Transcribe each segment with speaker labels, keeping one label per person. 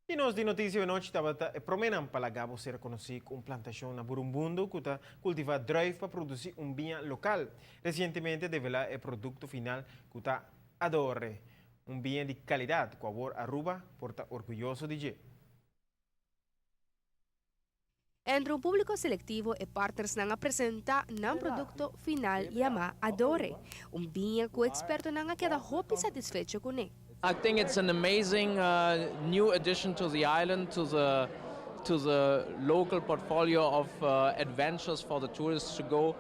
Speaker 1: I nos di Noticia Anochi tabata e promenan pa laga bo ser konosí ku un plantashon na Burumbundo ku ta kultivá druif pa produsí un biña lokal. Resientemente a develá e produkto final ku ta Adore, un biña di kalidat ku awor Aruba por ta orguyoso di dje.
Speaker 2: Entre un públiko selektivo e partnersnan a presentá nan produkto final yamá Adore, un biña ku ekspertonan a keda hopi satisfecho kuné.
Speaker 3: I think it's an amazing new addition to the island, to the to the local portfolio of adventures for the tourists to go.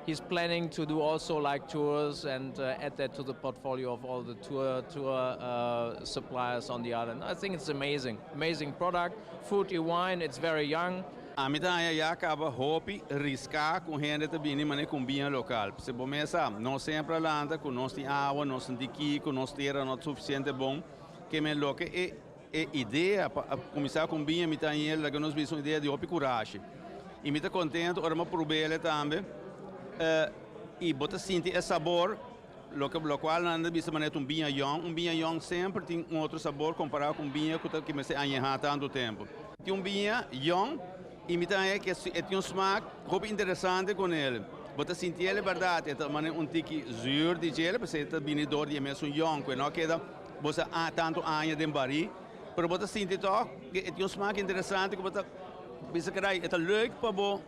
Speaker 3: He's planning to do also like tours and add that to the portfolio of all the tour tour suppliers on the island. I think it's amazing, amazing product, fruity wine, it's very young.
Speaker 4: Ami ta haña ya kaba hopi riská ku hende ta bini manera ku un biña lokal. P'esei bo mes sa, nos semper a lanta ku nos tin awa, nos tin kiko, nos tera no ta sufisiente bon. Ke men loke e e idea pa a kuminsá ku un biña mi ta haña el laga nos bisa un idea di hopi kurashi. I mi ta kontentu ora mi a prob'el tambe i bo ta sinti e sabor. Loke lokual nan ta bisa manera ta un biña yòn. Un biña yòn semper tin un otro sabor kompará ku un biña ku ta ke mester añehá tantu tempu. Tin un biña yòn i mi ta haña ke e tin un smak hopi interesante ku nel. Bo ta sinti el bèrdat, e ta manera un tiki zür di djel, pasobra e ta bini dor di e mesun yòn ku e no a keda bo sa tantu aña den barí. Pero bo ta sinti tòg ke e tin un smak interesante ku bo ta bisa carai e ta leuk pa bo.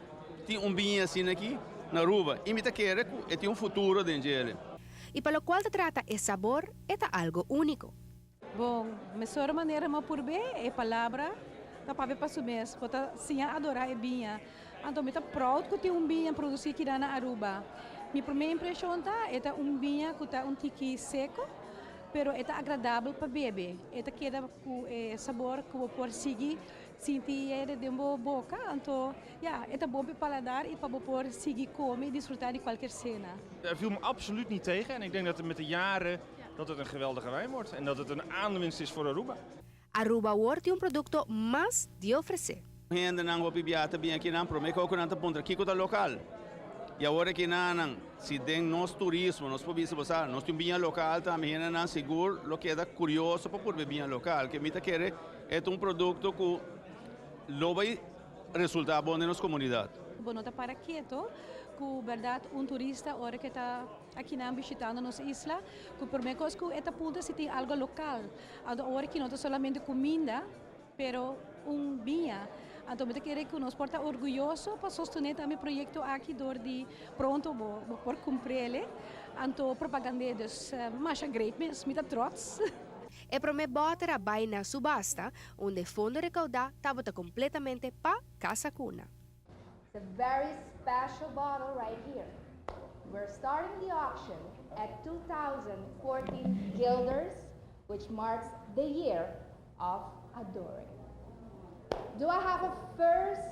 Speaker 4: Tin un biña asina aki na Aruba y mi ta kere cu e tin un futuro den djele.
Speaker 2: Y pa locual ta trata e sabor, e ta algo unico.
Speaker 5: Bon, mesora manera mi a purb'é e palabra ta papia pa su mes, bo ta siña adorá e biña. Anto mi ta proud ku tin un biña produsí kina na Aruba. Mi promé impreshon ta e ta un biña ku ta un tiki seko, pero e ta agradabel pa bebe. E ta keda ku e sabor ku bo por sigui Sinti e aire den bo boca, anto ya, e ta bon pa e paladar y pa bo por sigui come y disfruta di cualkier cena.
Speaker 6: Er viel me absoluut niet tegen en ik denk dat met de jaren dat het een geweldige wijn wordt en dat het een aanwinst is voor Aruba.
Speaker 2: Aruba awor tin un producto mas di ofrece.
Speaker 4: Hendenan hopi bia ta bin akinan prome ku nan ta puntra kiko ta lokal i awor akinanan si den nos turismo nos por bisa bo sa nos tin un biña lokal tambe hendenan sigur lo keda kurioso pa purba e biña lokal ke mi ta kere E ta un produkto ku lo bai resultá bon den nos komunidat.
Speaker 5: Bo no ta para keto ku bèrdat un turista ora ku e ta akinan bishitando nos isla ku promé kos ku e ta puntra si tin algo lokal. Anto awor aki no ta solamente kuminda pero un biña. Anto mi ta kere ku nos por ta orguyoso pa sostené tambe e proyekto aki dor di pronto bo por kumpr'el anto propagand'é. Dus masha great mes, mi ta trots.
Speaker 2: E promé bòter a bai na subasta, unda e fondo rekoudá tabata kompletamente pa Casa Cuna.
Speaker 7: It's a very special bottle right here. We're starting the auction at 2014 guilders, which marks the year of Adore. Do I have a first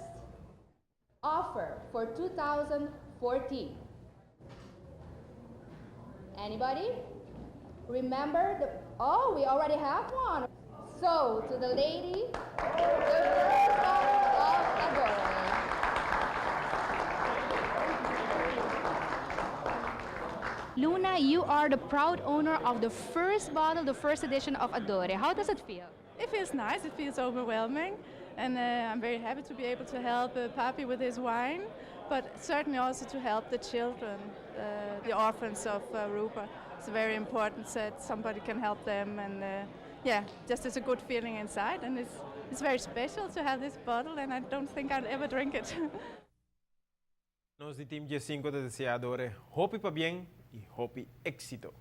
Speaker 7: offer for 2014? Anybody? Remember the oh, we already have one. So, to the lady, the first bottle of Adore.
Speaker 8: Luna, you are the proud owner of the first bottle, the first edition of Adore. How does it feel?
Speaker 9: It feels nice, it feels overwhelming, and uh, I'm very happy to be able to help uh, Papi with his wine, but certainly also to help the children, uh, the orphans of Aruba. It's very important that somebody can help them, and uh, yeah, just it's a good feeling inside, and it's, it's very special to have this bottle, and I don't think I'd ever drink it.
Speaker 1: Nos di Team 15 ta desea Adore hopi pabien y hopi exito.